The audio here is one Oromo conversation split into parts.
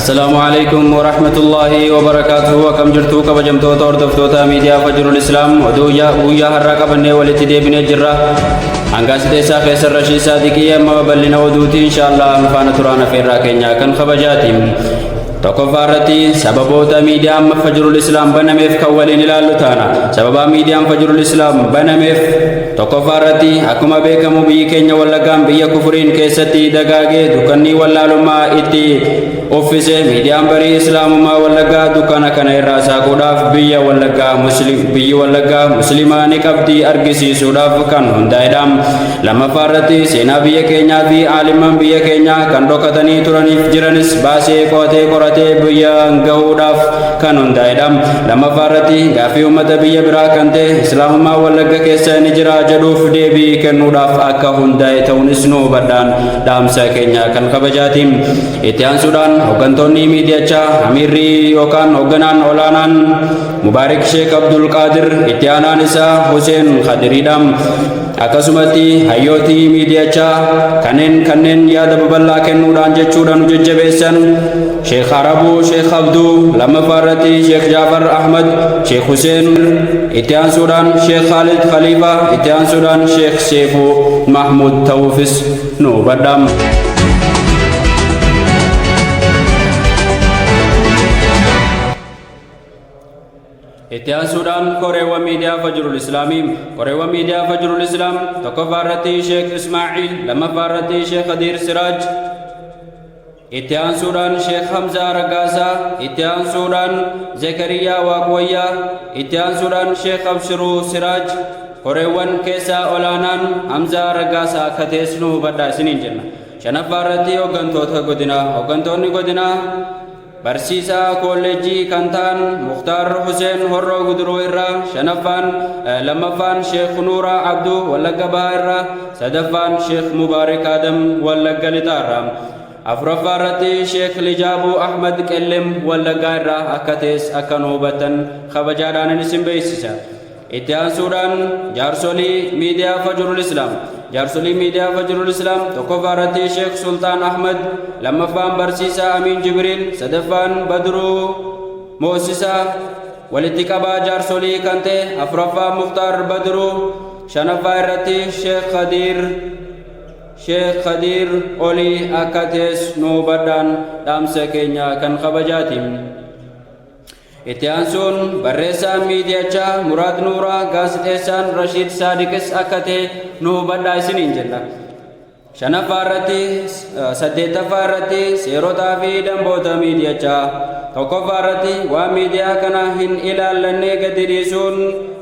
Assalaamu alaikum warahmatullaahi wabarakaatuhu. Akkam jirtu kabajamtoota hordoftoota miidiyaa Fajrul Islaam? Oduu guyyaa har'aa qabannee walitti deebinee jirra. Hangaasiteessaa keessa Rashiid Saadiqii. Amma babal'ina oduuti, inshaallah nu faana turaan afeerraa keenya kan kabajaati. Tokkoffaa irratti sababoota miidiyaan Fajrul Islaam banameef kan waliin ilaallu taana. Sababaa miidiyaan Fajrul Islaam banameef tokkoffaa irratti, akkuma beekamu biyyi keenya Wallaggaan biyya kufuriin keessatti dagaagee dukkanni wallaalummaa itti uffise. Miidiyaan barii Islaamummaa Wallaggaa dukkana kana irraa saaquudhaaf, biyya Wallaggaa Muslim biyyi Wallaggaa Muslimaa ni qabdi argisiisuudhaaf kan hundaa'edha. Lammaffaa irratti seenaa biyya keenyaa fi aalimman biyya keenyaa kan dhokatanii turaniif jiranis baasee qo'atee qoratee biyya gahuudhaaf kan hundaa'edha. Lammaffaa irratti gaaffii uummata biyya biraa kan ta'e Islaamummaa Wallagga keessa ni jira jedhuuf deebii kennuudhaaf akka hundaa'e ta'uunis nu hubadhaan dhaamsa keenya kan kabajaati. Itti aansuudhaan hooggantoonni miidiyachaa, amiirri yookaan hoogganaan olaanaan Mubaarik Sheek Abdul Qaadir, itti aanaan isaa Huseen Khadiriidha. Akkasumatti hayyootii miidiyachaa kanneen yaada babal'aa kennuudhaan jechuudhaan nu jajjabeessan Sheekh Arabuu Sheekh Abduu, lammaffaa irratti Sheekh Jaafar Ahmad Sheekh Huseen, itti aansuudhaan Sheekh Khalid Khalifa, itti aansuudhaan Sheekh Seefuu Mahmud ta'uufis nu hubadha. Itti aansuudhaan koreewwan miidiyaa Fajrul Islaamii. Koreewwan miidiyaa Fajrul Islaam tokkoffaa irratti Sheekh Ismaaciil, lammaffaa irratti Sheekh Khadiir Siraaj, itti aansuudhaan Sheekh Hamzaa Raggaasaa, itti aansuudhaan Zekariyaa Waaqwayyaa, itti aansuudhaan Sheekh Abshiruu Siraaj. Koreewwan keessaa olaanaan Hamzaa Raggaasaa akka ta'es nu hubadhaa isiniin jenna. Shanaffaa irratti hooggantoota godinaa. Hooggantoonni godinaa barsiisaa kolleejjii kan ta'an Muktaar Huseen Horroo Guduruu irraa shanaffaan, lammaffaan Sheekh Nuuraa Abduu Wallagga Bahaa irraa, sadaffaan Sheekh Mubaarik Adam Wallagga Lixaa irraa, afuraffaa irratti Sheekh Lijaabuu Ahmad Qellem Wallaggaa irraa akka ta'es akka nu hubattan kabajaadhaan isin beeksisa. Itti aansuudhaan jaarsolii miidiyaa Fajrul Islaam. Jaarsolii miidiyaa Fajrul Islaam tokkoffaa irratti Sheekh Sultaan Ahmad, lammaffaan barsiisaa Amiin Jibriil, sadaffaan Badruu Moosisaa walitti qabaa jaarsolii kan ta'e, afuraffaa Muktaar Badruu, shanaffaa irratti Sheekh Khadiir Olii akka ta'es nu hubadhaan dhaamsa keenya kan kabajaati. Itti aansuun barreessaan miidiyachaa Muraad Nuuraa, gaazexeessaan Rashiid Saadiqis akka ta'e nu hubadhaa isiniin jenna. Shanaffaa irratti, saddeettaffaa irratti seerotaa fi damboota miidiyachaa. Tokkoffaa irratti waan miidiyaa kana hin ilaallanne gadi dhiisuun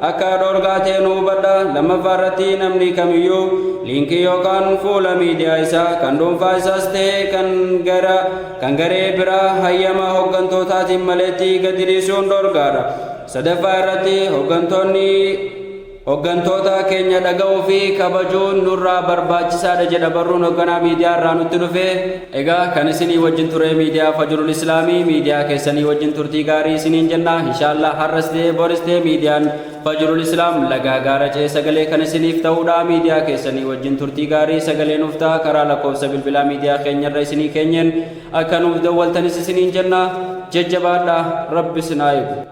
akka dhorgaa ta'e nu hubadha. Lammaffaa irratti namni kamiyyuu liinkii yookaan fuula miidiyaa isaa kan dhuunfaa isaas ta'e kan gara kan garee biraa hayyama hooggantootaatiin maletti gadi dhiisuun dhorgaadha. Sadaffaa irratti hooggantoota keenya dhaga'uu fi kabajuun nurraa barbaachisaadha jedha barruun hoogganaa miidiyaa irraa nutti dhufe. Egaa kan isinii wajjin ture miidiyaa Fajrul Islaamii, miidiyaa keessanii wajjin turtii gaarii isiniin jenna. Inshaallah har'as ta'e boris ta'e miidiyaan Fajrul Islaam lagaa gaara ce'ee sagalee kan isiniif ta'uudha. Miidiyaa keessanii wajjin turtii gaarii sagalee nuuf ta'a. Karaa lakkoofsa bilbilaa miidiyaa keenyarra isinii keenyeen akka nuuf dawwaltanis isiniin jenna. Jajjabaadha, Rabbi isin haa eegu.